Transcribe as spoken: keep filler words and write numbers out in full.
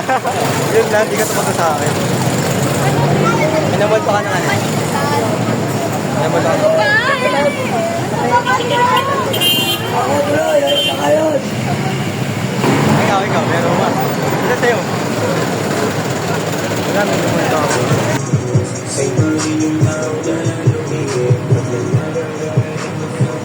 Yun na, di ka tumagot sa akin. Minamol pa ka na kanina. Minamol pa ka na.